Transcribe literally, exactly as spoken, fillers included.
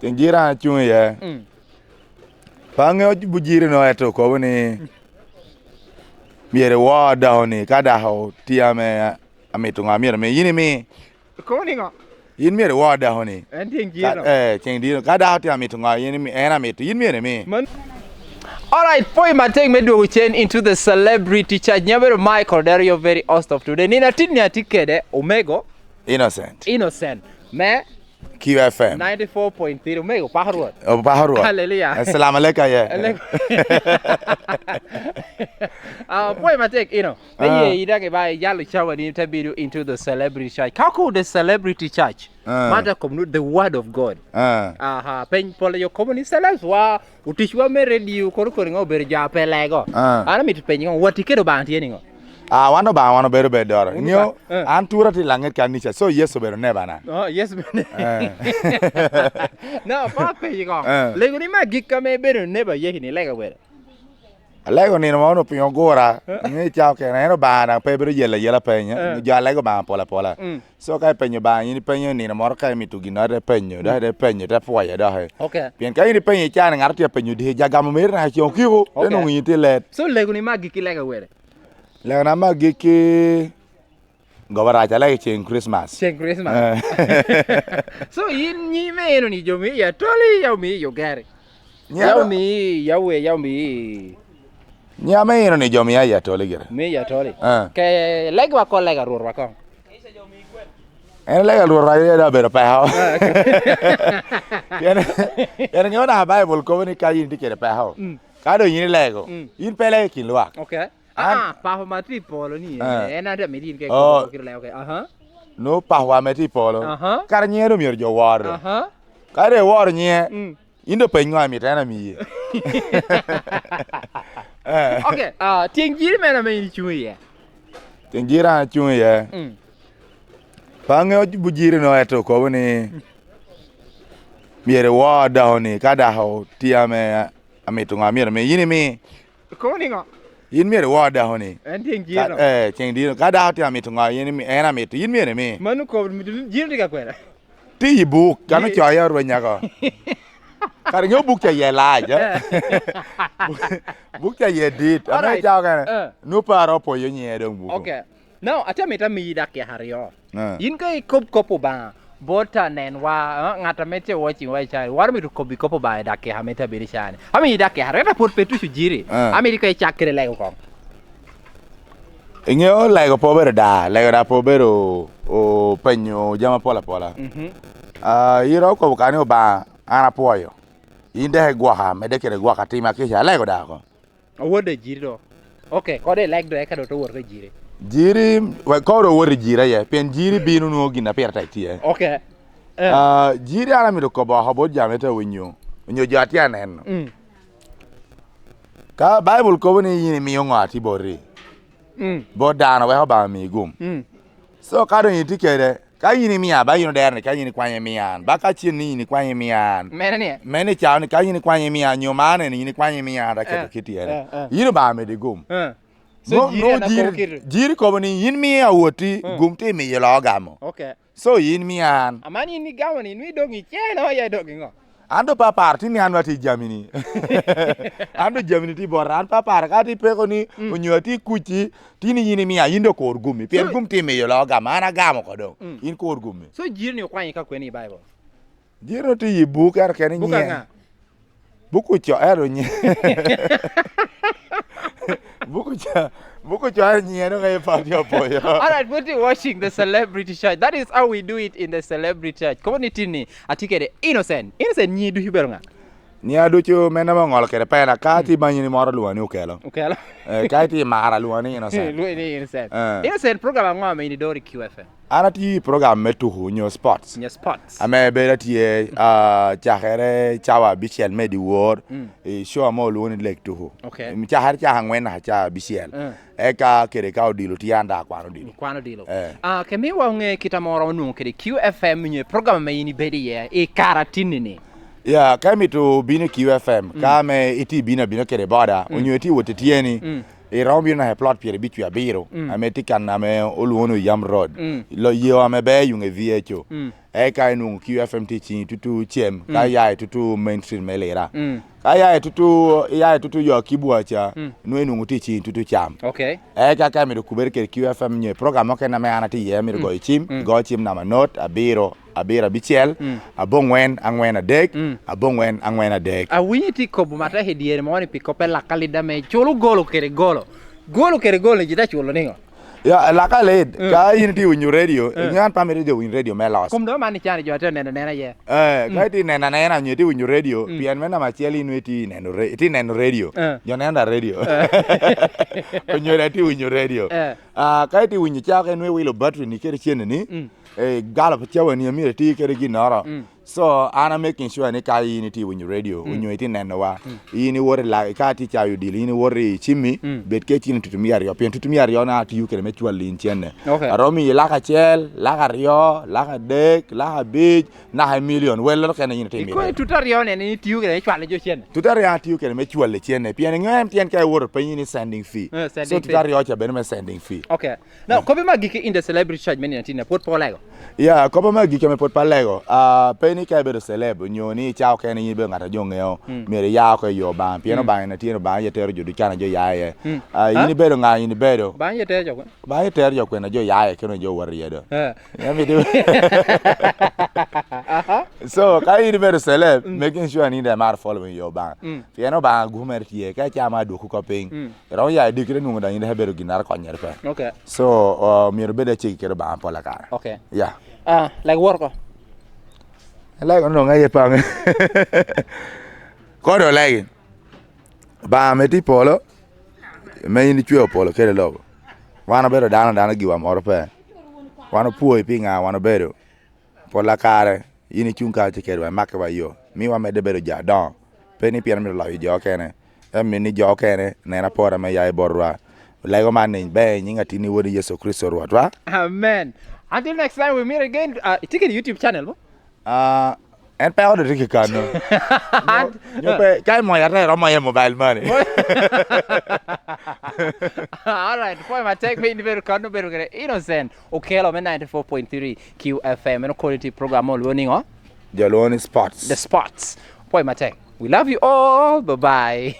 Ceŋ jira an acuŋ iye. Mm. Pe aŋeo bujiri no, ento okobo ni myero iwor dako ni, ka dako tye ame amito ŋo, myero imi, yin imi. Kobo niŋo? Yin myero iwor dako ni. En tye ŋ Ka, jiro. Eh, ceŋ dino. Ka dako tye amito ŋo, yin imi, en amito, yin myero imi. Man. Alright, pwoyo matek me dwogo cen into the celebrity church. Nya bedo Michael Dario, very host of today. Nina tin ni atye kede Omego. Innocent. Innocent. Me Q F M. Ninety-four point three. Omego, pako Rwot. Opako Rwot. Hallelujah. Assalamu alaikum, yeah. Alek- Ah, pwoyo matek, ino. Me Ah. Ye idagi ba iyalo cawa ni te bido into the celebrity church. Ka ko the celebrity church, Ah. Mata kom nu the word of God. Ah. Aha, peny polo yo kobo ni celebs wa, uticwa me radio, koro koro ŋo obedo jo a pe lego. Ah. An amito penyo ŋo, wati kede Obaŋa tye niŋo? Ah, wan Obaŋa, wan obedo bedo doro. Wun Ŋeo, Obaŋa, eh. An tura tye laŋet kanica, so Yecu obedo neba nan. Oh, yes, man. Eh. No, pa penyo ŋo? Eh. Lego ni ma gik ame bedo neba yeki ni lega were. Alego nino ma onwo piny ogura, ni ca okene, en Obaŋa daŋ pe bedo yela yela penya, Eh. Jo alego Obaŋa pol apola. Mm. So ka ipenyo Obaŋa, in ipenyo nino moro ka imito ginnoro te penyo, dok ite penyo, te pwoyo doki. Ok. Pien ka in ipenyo i can, ŋat tye apenyo diki, ja gamo meri naka ceŋ okiko, te Ok. Nwoŋo in tye let. So lego ni ma gik ilega were? Lego na ma gik i goba rac, alego ceŋ Christmas. Ceŋ Christmas. Eh. So yin nyi me eno ni jo mi ya toli, ya omi yo gari. Nyi Ya ado- omi, ya we, ya omi. Nyi ame ino ni jo mi ya ya toli gire. Mi ya toli. Eh. Ke legwa ko lega rurwa ko. En lega rurwa ya da bedo peko. Eh. Pien, pien ŋeo na Bible kobo ni ka yin tye kede peko. Mm. Ka doŋ yin ilego, Mm. Yin pe ilego i kin lwak. Ok. An Ah, ah, papa ma tye i polo ni, Ah. En ate amito in kek Oh. Kiri lego, ok. Aha. No, papa ma tye i polo. Aha. Kara nyiŋe doŋ myero jo woro. Aha. Ka doŋ iworo nyiŋe, Mm. In doŋ peny ŋo amito en amiyi. Eh. Ok, ah, tyeŋ jiri mene ame in icuŋ iye? Tyeŋ jiri an acuŋ iye. Mm. Pe aŋeo bujiri no, ento okobo ni myero iwor dako ni, ka dako tye ame amito ŋo, myero imi, yin imi. Kobo niŋo? In myero iwor dako ni. En tyeŋ Ka, jiro. Eh, ceŋ dino. Ka dako tye amito ŋo, yin imi, en amito, yin myero imi. Mano kobo, jiro tye ka kwena. Tye i buk, kan Ye- ocoyo orweny ako. Kara ŋeo buk ca ye lac, eh? Buk ca ye dit. Ame Alright. Cao kene. Eh. Nu paro opoyo nyiŋe doŋ buku. Ok. Now, ate amito amiyi dakika aryo. Eh. In ka ikob kop Obaŋa, bot anenwa, eh, ŋat ame tye watching wa i cani, waro mito kobbi kop Obaŋa i dakika ame tye abedo i cani. Amiyi dakika aryo, ento pwod pe tucu jiri. Eh. Amito ka icak kede lego koŋ. Iŋeo lego pe obedo da, lego da pe obedo o-, penyo jami apol apola. Mhm. Ah, ira okobo ka ni Obaŋa, an apwoyo. In dek igwoka, medde kede gwok atima kica, alego da oko. Owoto i jiri do. Ok, kode elek do eka do te wot i jiri. Jiri, we, koro owoto i jiri aye, pien jiri bino nwoŋo gin a pire tek tye. Ok. Eh. Ah, jiri an amito kobo oko bot jo ame te winyo, onyo jo a tye aneno. Mm. Ka Baibul kobo ni yin imio ŋo ati boti? Mm. Bot dano wek Obaŋa omi gum. Mm. So, ka doŋ itye kede, ka in imia, ba in odero ni ka in ikwanyo imia an. Ba ka cen ni in ikwanyo imia an. Mene ni? Mene cao ni ka in ikwanyo imia an, nyo man ni in ikwanyo imia an, aketo Eh, kit iye ni. Eh, eh. In Obaŋa medi gum. Eh. So, No, jiri no, an jiri, akobo kit. Jiri kobo ni in miyo awoti, Mm. Gum te imiyo loo gamo. Ok. So, in miyo an. Aman in igamo ni, nwi dog iceno, ya dog iŋo? An do papar, tin ni an wa tye i jamini. An do jamini tye bota. An papar, ka tye peko ni, Mm. Onyo atye kuci, tin ni in imiya, in do kur gumi. Pien So gum tye miyo loo gamo, an agamo ko doŋ. Mm. In kur gumi. So jiri ni okwanyi ka kwene i Baibul? Jiri no tye i buk, ero kene Buk nyiŋe. Aŋa? Buk oco, ero nyiŋe. Buk oco, buk oco, ero nyiŋe, no ŋe pa tye opoyo. All right, we're watching the celebrity church. That is how we do it in the celebrity church. Kobo ni tin ni, atye kede Innocent. Innocent, nyi ducu bedo ŋa? Nyiŋa ducu, mene ame oŋolo kede pena, ka tye manyi ni moro lwongo ni Okelo. Okelo. Eh, ka itye i Mara, lwongo ni Innocent. Lwongo ni Innocent. Eh. Innocent, program aŋo ame in idoro i Q F M? An atye i program me tuku nyo sports. Nyo sports. Ame bedo atye, ah, cakere cawa abicel me dyewor, Mm. I show ame olwongo ni Lek Tuku. Ok. Cakere caka angwen naka cawa abicel. Eh. Eka kede ka odilo tye, an dok akwano odilo. Ikwano odilo. Eh. Ah, ke miwa oŋe kit ame oromo nwoŋo kede Q F M nyo program ame in ibedo iye i kare atinni-ni. Ya, ka imito bino i Q F M, Mm. Ka ame itye bino abina kede boda, Mm. Onyo itye wot i tyeni, Mm. Iromo bino naka i plot pyerabicwi abiro, mm, ame tye kan ame olwoŋo ni Oyam Road. Mm. Lo yo ame ber yuŋ i V H O. Mm. Eka inwoŋo Q F M tye i ciŋi tutu cem, ka, mm, iya i tutu Main Street me Lira. Mm. Ka iya i tutu, iya i tutu yo Kibwa ca, mm, nwoŋo inwoŋo tye i ciŋi tutu cam. Okay. Eka ka imito kubere kede Q F M nyo i program mukene ame an atye iye, amito, mm, goyo cim, mm, igoyo cim namba not abiro, abiro abicel, mm, aboŋwen aŋwen adek, mm, aboŋwen aŋwen adek. Awinyo itye kobo matek i dyere mo ni pi kop me laka lidda me culo golo kede golo. Golo kede golo ni ji te culo niŋo? Ya, laka lid, mm, ka in itye winyo radio, mm, inyo an pe amito jo winy radio me los. Kom dong man icani jo atye neno nena ye. Eh, ka, mm, itye neno anena, nyo itye winyo radio, mm, pien me namba acel in itye neno re-, itye neno radio. Eh. Jo neno da radio. Eh. Onyo da itye winyo radio. Eh. Ah, ka itye winyo cake, nwe wilo battery ni kede cene ni, mm, eh, galo pa cawa ni amiro iti kede ginnoro. Mm. So, an a making sure ni ka in itye winyo radio, mm, onyo itye nenowa, mm, in iwot i la-, ka tye cayo odilo, in iwot i cimmi, mm, bed ke cin tutumia aryo, pien tutumia aryo na atiyo kede me cwalo in cene. Okay. Aromo i lak acel, lak aryo, lak adek, lak abic, naka i milion, welloro kene in itimo. Ikono i tut aryo ni, ni itiyo kede me cwalo jo cene? Tut aryo atiyo kede me cwalo cene, pien iŋeo en tyen ka iwoto piny ni sending fee. Eh, so, sending fee. Tut aryo ca bedo me sending fee. Okay. Now, mm, kop me agikki in the celebrity church me nino atinni, pwod pe olego? Ya, kop me agikki ame pwod pe alego, ah, pe ni ka ibedo celeb, onyo ni icao kene in ibedo ŋat a jo ŋeo, mm, myero iya oko i yo Obaŋa, pien, mm, Obaŋa en atyen Obaŋa aye tero jo ducan a jo ya iye. Mm. Ah, in, ah, ibedo ŋa, in ibedo? Obaŋa aye tero jo kwene? Obaŋa aye tero jo kwene a jo ya iye, kene jo wot iye do. Eh. Ya, mi di-, aha. So, ka in ibedo celeb, mm, making sure ni in daŋ imaro following yo Obaŋa. Mm. Pien Obaŋa gupu mere tye, ka icamo adwoko kop piny. Mm. Iromo ya i dikere nwoŋo daŋ in daŋ ibedo ginnoro konyere pe. Okay. So, uh, myero ibed acegi kede Obaŋa pol akare. Okay. Ya. Ah, like wot oko. Like onwoŋo aye paŋe. Kodo like. Obaŋa ame tye i polo, ame in icweo polo kede lobo. Wan obedo dano, dano giwa moro pe. Wan opwoi pi ŋa wan obedo. Pol akare, in icuŋ kacel kedwa, imakkiwa yo. Miwa medde bedo jo adoŋo. Pe ni pien amito loyo jo okene. Ento mit ni jo okene nen apor ame ya i botwa. Lego man ni, ber i nyiŋ Atinni Wodi Yecu Kricito Rwotwa. Amen. Until next time we meet again. Uh, itye kede YouTube channel mo? Ah, en pe odo tye kikano. Nyo, nyo pe, ka imoyo ate iromo moye mobile money. All right, pwoyo matek me in ibedo kano, obedo kede Innocent Okello me ninety-four point three Q F M. En okono tye program mo olwoŋo niŋo? Jo lwoŋo ni sports. The sports. Pwoyo matek. We love you all. Bye-bye.